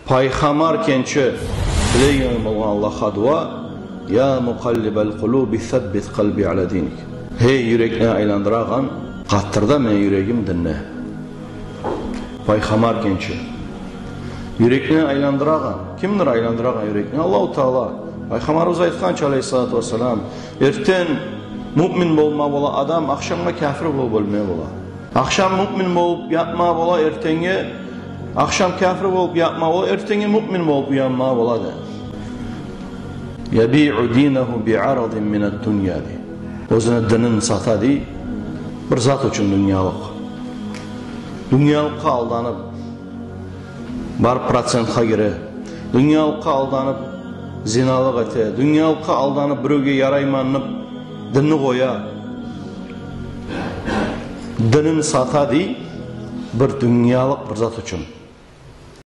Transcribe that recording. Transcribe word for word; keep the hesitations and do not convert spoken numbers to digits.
Пайхаммар экенчи, тилеген болгъан Аллагьгъа дуа: «Я мукъаллибал къулуби, саббит къалби ала диник». Гьей, юрекни айландырагъан, къаттыр да мени юрегим динде. Пайхаммар экенчи. Юрекни айландырагъан. Кимдир айландырагъан юрекни? Аллагьу Таала. Пайхаммарыбыз айтгъан чы, алайгьиссалату вассалам: «Эртен муъмин болма бола адам, ахшамгъа кафир болуп оьлме бола. Ахшам муъмин болуп ятма бола, эртенге, ахшам кафир болуп ятма бола, эртенге муъмин болуп уянма бола», — дей. «Ябиъу динагьу би арадин минад дунья», — дей. Оьзюню динин сата, дей, бир зат учун, дюньялыкъ. Дюньялыкъгъа алданып, барып процентге гире. Дюньялыкъгъа алданып, зиналыкъ эте. Дюньялыкъгъа алданып, биревге ярайман деп, динни къоя. Динин сата, дей, бир дюньялыкъ бир зат учун.